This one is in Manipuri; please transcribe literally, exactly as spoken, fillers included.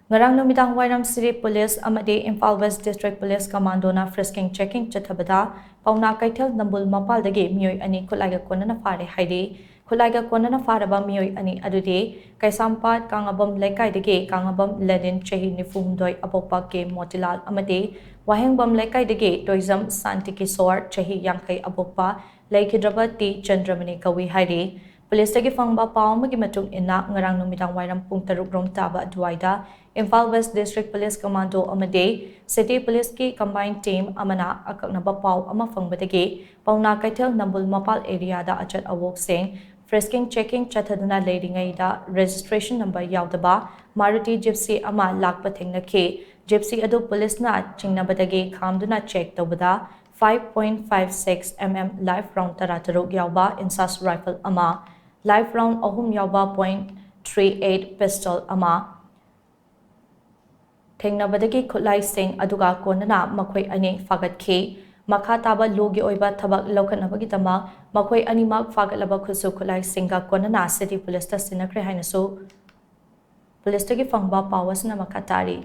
ꯉꯔꯥꯡ ꯅꯨꯃꯤꯗꯥꯡ ꯋꯥꯏꯔꯝ City Police ꯑꯃꯗꯤ Imphal West District Police Commando ꯅ frisking checking ꯆꯠꯊꯕꯗ ꯄꯥꯎꯅꯥ ꯀꯩꯊꯦꯜ ꯅꯝꯕꯨꯜ ꯃꯄꯥꯜꯗꯒꯤ ꯃꯤꯑꯣꯏ ꯑꯅꯤ ꯈꯨꯠꯂꯥꯏꯒ ꯀꯣꯟꯅꯅ ꯐꯥꯔꯦ ꯍꯥꯏꯔꯤ꯫ ꯈꯨꯠꯂꯥꯏꯒ ꯀꯣꯟꯅꯅ ꯐꯥꯔꯕ ꯃꯤꯑꯣꯏ ꯑꯅꯤ ꯑꯗꯨꯗꯤ ꯀꯩꯁꯥꯝꯄꯥꯠ ꯀꯥꯉꯥꯕꯝ ꯂꯩꯀꯥꯏꯗꯒꯤ ꯀꯥꯉꯥꯕꯝ ꯂꯦꯅꯤꯟ ꯆꯍꯤ ꯅꯤꯐꯨ ꯍꯨꯝꯗꯣꯏ ꯑꯕꯣꯛꯄ ꯀꯦ ꯃꯣꯇꯤꯂꯥꯜ ꯑꯃꯗꯤ ꯋꯥꯍꯦꯡꯕꯝ ꯂꯩꯀꯥꯏꯗꯒꯤ ꯇꯣꯏꯖꯝ ꯁꯥꯟꯇꯤ ꯀꯤꯁꯣꯔ ꯆꯍꯤ ꯌꯥꯡꯈꯩ ꯑꯕꯣꯛꯄ ꯂꯩꯈꯤꯗ꯭ꯔꯕ ꯇꯤ ꯆꯟꯗ꯭ꯔꯃꯅꯤ ꯀꯧꯏ ꯍꯥꯏꯔꯤ꯫ ꯄꯨꯂꯤꯁꯇꯒꯤ ꯐꯪꯕ ꯄꯥꯎ ꯑꯃꯒꯤ ꯃꯇꯨꯡ ꯏꯟꯅ ꯉꯔꯥꯡ ꯅꯨꯃꯤꯗꯥꯡ ꯋꯥꯏꯔꯝ ꯄꯨꯡ ꯇꯔꯨꯛ ꯔꯣꯝ ꯇꯥꯕ ꯑꯗꯨꯋꯥꯏꯗ Imphal West District Police Commando ꯑꯃꯗꯤ City Police ꯀꯤ combined team ꯑꯃꯅ ꯑꯀꯛꯅꯕ ꯄꯥꯎ ꯑꯃ ꯐꯪꯕꯗꯒꯤ ꯄꯥꯎꯅꯥ ꯀꯩꯊꯦꯜ ꯅꯝꯕꯨꯜ ꯃꯄꯥꯜ area ꯗ ꯑꯆꯠ ꯑꯋꯣꯛꯁꯤꯡ frisking checking ꯆꯠꯊꯗꯨꯅ ꯂꯩꯔꯤꯉꯩꯗ registration number ꯌꯥꯎꯗꯕ Maruti Gypsy ꯑꯃ ꯂꯥꯛꯄ ꯊꯦꯡꯅꯈꯤ꯫ Gypsy ꯑꯗꯨ ꯄꯨꯂꯤꯁꯅ ꯆꯤꯡꯅꯕꯗꯒꯤ ꯈꯥꯝꯗꯨꯅ check ꯇꯧꯕꯗ five point five six M M live round ꯇꯔꯥꯇꯔꯨꯛ ꯌꯥꯎꯕ INSAS rifle ꯑꯃ, live round ꯑꯍꯨꯝ ꯌꯥꯎꯕ point three eight pistol ꯑꯃ ꯊꯦꯡꯅꯕꯗꯒꯤ ꯈꯨꯠꯂꯥꯏꯁꯤꯡ ꯑꯗꯨꯒ ꯀꯣꯟꯅꯅ ꯃꯈꯣꯏ ꯑꯅꯤ ꯐꯥꯒꯠꯈꯤ꯫ ꯃꯈꯥ ꯇꯥꯕ ꯂꯣꯒꯤ ꯑꯣꯏꯕ ꯊꯕꯛ ꯂꯧꯈꯠꯅꯕꯒꯤꯗꯃꯛ ꯃꯈꯣꯏ ꯑꯅꯤꯃꯛ ꯐꯥꯒꯠꯂꯕ ꯈꯨꯠꯁꯨ ꯈꯨꯠꯂꯥꯏꯁꯤꯡꯒ ꯀꯣꯟꯅꯅ City Police ꯇ ꯁꯤꯟꯅꯈ꯭ꯔꯦ ꯍꯥꯏꯅꯁꯨ ꯄꯨꯂꯤꯁꯇꯒꯤ ꯐꯪꯕ ꯄꯥꯎ ꯑꯁꯤꯅ ꯃꯈꯥ ꯇꯥꯔꯤ꯫